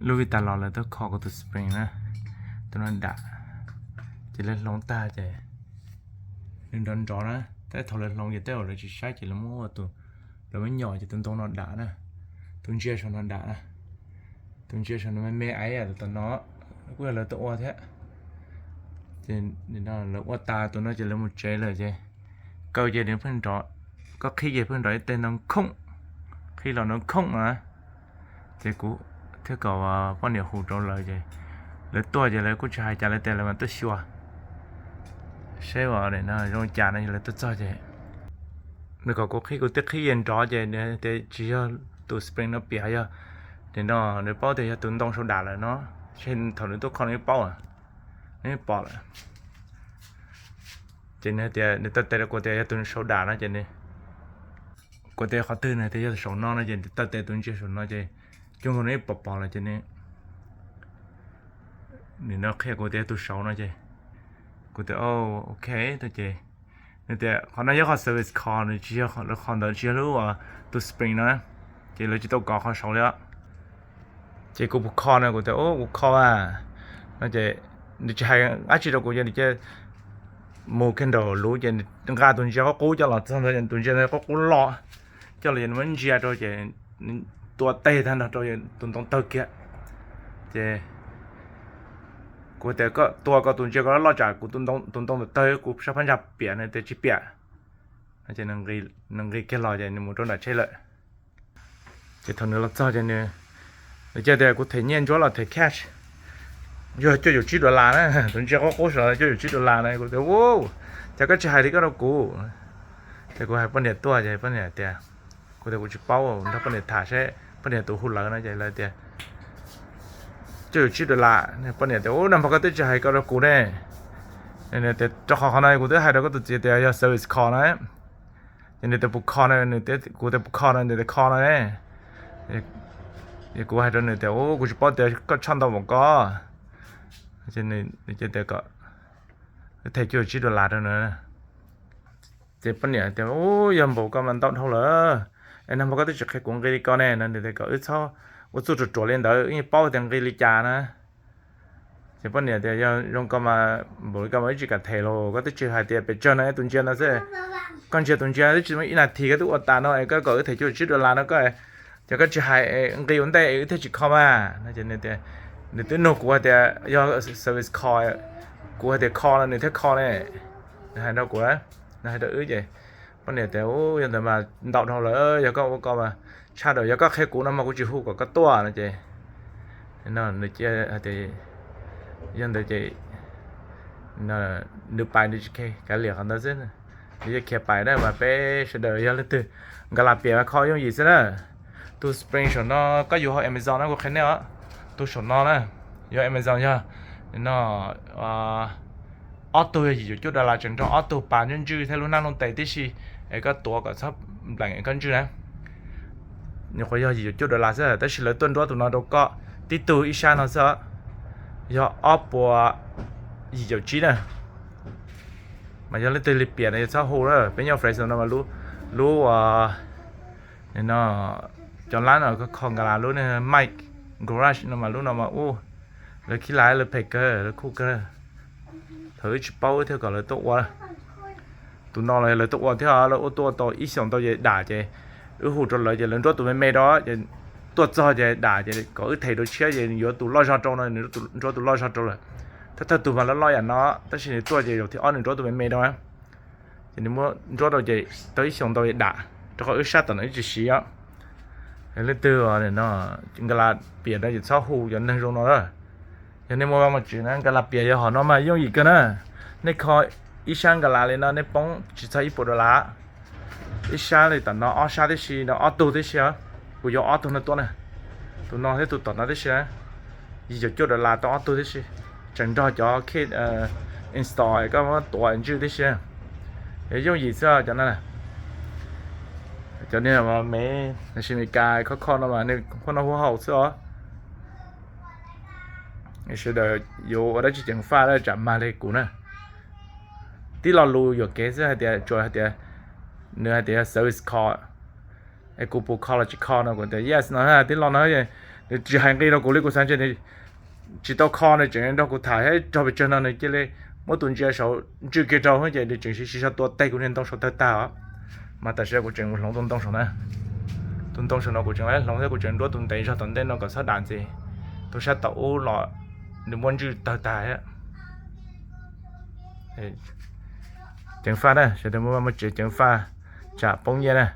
Lub vij tas los lawv tuaj kho kuv tus spring na, tus no dam, ces lawv hloov tag ces nws nrov nrov na, tab thaum lawv hloov ces tej zaum lawv tsis saib ces lawv muab ua tus, lawv muab nyom ces tus ntoo no dam na, tus ntsia saum no dam na, tus ntsia saum no me me aiv tom no, kuj yog lawv tuaj ua thiab. Ces lawv ua tas tus no ces lawv mus tsev lawm ces kaw ces nws pheej nrov, koj qhib ces pheej nrov ib teg ntoo khoom, qhib los ntoo khoom na. Ces kuv thiaj kom poj niam hu rau lawv ces lawv tuaj ces lawv kuj tsis hais cas, lawv tias lawv mas tuaj xyuas seb ua zoo cas no, lawv tuaj txog ces nws kom kuv qhib, kuv twb qhib ces nrov ces nws tias tsis yog tus spring no piam, yog nim no nws paub tias yog tus ntoo sau dam lawm no, thaum nws tuaj kho nws paub, nws pom lawm. Ces nws tias nws taw tes rau kuv tias yog tus sau dam no ces nws, kuv tias qhov twg, nws tias yog saum no no ces nws taw tes tus ntsia saum no ces cuag nkaus nws pom pom lawm ces nws, nws no qhia kuv tias yog tus saum no ces kuv tias ok, ces nws tias qhov no yog qhov service call, nws tsis yog, lawv qhov ntawd tsis yog lub tus spring no, ces lawv tsis tau kov qhov saud li os. Ces kuv puas kho no, kuv tias kuv kho mas no ces nws tsis hais dab tsi rau kuv ces nws cia mus kiag nraum luv ces nws nqa tus ntsia qub qub coj los txog ntawd, tus ntsia qub qub loj coj los ces nws muab ntsia rau ces tua teg tag nrho rau tus ntoo tawg kiag. Ces kuv tias koj tua koj tus ntsia ko loj tsam kuv tus ntoo tawg, kuv sab phab ntsa piam, nws tias tsis piam. Ces nws nqis kiag los ces nws mus rau nram tsheb lawm. Ces thaum nws los txog ces nws, nws cia tias kuv them nyiaj ntsuab los them cash, yog cuaj caum tsib dollar na, tus ntsia qub qub saud cuaj caum tsib dollar na. Kuv tias, Ua, cas koj tsis hais li koj rau kuv? Ces kuv hais poj niam tuaj ces poj niam tias, kuv tias kuv tsis paub, nrog poj niam tham seb poj niam tus hu lawv no ces lawv tias cuaj caum tsib dollar. Poj niam tias, Ub, nag hmo koj twb tsis hais ko rau kuv ne. Tias, Rau qhov qhov no kuv twb hais rau koj tus txiv tias yog service call na. Ces nws tias puas call no, kuv tias puas call no, nws tias call no ne. Ces kuv hais rau nws tias, Ub, kuv tsis paub tias koj tshaj ntau npaum ko. Ces nws tias kom wb them cuaj caum tsib dollar rau nws. Ces poj niam tias, Ub, yog npaum ko mas ntau dhau lawm. Es nag hmo koj twb tsis qhia kuv nqi li ko ne. No nws tias kom wb txhob ua txuj ruam ruam li ntawd, wb yeej paub tias nqi li cas na. Ces poj niam tias, Yog zoo ko mas npaum li ko mas wb tsis kam them los, koj twb tsis hais tias pes tsawg no, tus ntsia no xwb. Koj ntsia tus ntsia twb tsis muaj ib nas this koj twb ua tas no es koj kom wb them cuaj caum tsib dollar no, koj, ces koj tsis hais nqi ua ntej wb thiaj tsis call mas. Nws twb nug kuv hais tias yog service call, kuv hais tias call no nws thiaj call ne. Nws hais rau kuv, nws hais rau wb ces poj niam tias, Ub, yog ntawd mas ntau dhau lawm, yog koj ua ko mas tshaj rau, yog koj qhia kuv no mas kuv tsis hu kom koj tuaj no ces nws cia hais tias yog ntawd ces nws pais nws tsis kav liam qhov ntawd xwb, nws yeej khiav pais na. Mas peb sawv daws yog leej twg nkas las piam mas kho yooj yim xwb na. Tus spring saum no koj yuav hauv Amazon na, kuv qhia nej os, tus saum no na, yuav Amazon yog no ob tug yog yim caum cuaj dollar, tseem nrog ob tug pas ntswj ntswj thiab lub hnab looj tes tib si, es koj tuav kom txhob npleem koj ntswj na. Nyuam qhuav yog yim caum cuaj dollar xwb, tab sis lawv tuaj nruab tus no rau koj tib tug ib sab no xwb, yog ob puas yim caum tsib na. Mas yog leej twg li piam no yog txhob hu na, peb nyob Fresno no mas lub, no, cov lab no kho nkas las, lub Mike Garage no mas lub no mas ub, lawv khib las lawv phem kawg, lawv khuj kawg. Thaum wb tsis paub wb thiaj kom lawv tuaj ua. Tus no los lawv tuaj ua thiab, lawv ua tuaj tau ib xyoos ntau ces dam ces wb hu rau lawv ces lawv nruab tus me me rau ces tuaj txog ces dam ces kom wb them rau tshiab ces nws yuav tus loj zog rau no, nws nruab tus loj zog rau lawm. Thawj thawj tug mas loj loj yam no, tab sis nws tuaj ces zaum thib ob nws nruab tus me me rau. Ces nws muab nruab rau ces tau ib xyoos ntau ces dam, rau qhov wb sab tom no wb tsis siv os. Leej twg no nkas las piam no ces txhob hu cov neeg zoo no lawm. Yog nej muaj vaj muaj tsev na, nkas las piam yog hom no mas yooj yim kawg na. Nej kho ib sab nkas las li no nej poob tsis txog ib puas dollar. Ib sab li tom no, ob sab tib si no, ob tug tib si. Kuv yuav ob tug no tuaj na, tus no thiab tus tom no tib si na. Yim caum cuaj dollar tau ob tug tib si, tseem nrog cov kit install koj tuav ntswj tib si. Yooj yim xwb cov no. Cov niag me, sis Meskas kho kho no mas nej phooj no hu haum xwb os. Sawv daws yuav ua dab tsi ceev faj tsam mag li kuv na. Tib lo lus yuam kev xwb hais tias tsuas hais tias nws hais tias service call, es kuv puas call los tsis call no, kuv tias yes no, tib lo no Nws tsis hais nqi rau kuv li, kuv xav ntshe nws tsis tau kho, nws tseem nrog kuv tham thiab, rog pes tsawg no nws cia li muab tus ntsia saud ntswj kiag rau ces nws tseem siv siv zog tua teg kuv niag ntoo saud tawg tag os. Mas tam sim no kuv tseem mus hloov tus ntoo saud na. Tus ntoo saum no kuv tseem hloov thiab, kuv tseem nruab tus ntev zog tom ntej no kom txhob dam ntxiv. Tus sab tom ub los nws muab ntswj tawg tag thiab. Ceev faj na, sawv daws muaj vaj muaj tsev ceev faj, tsam poob nyiaj na.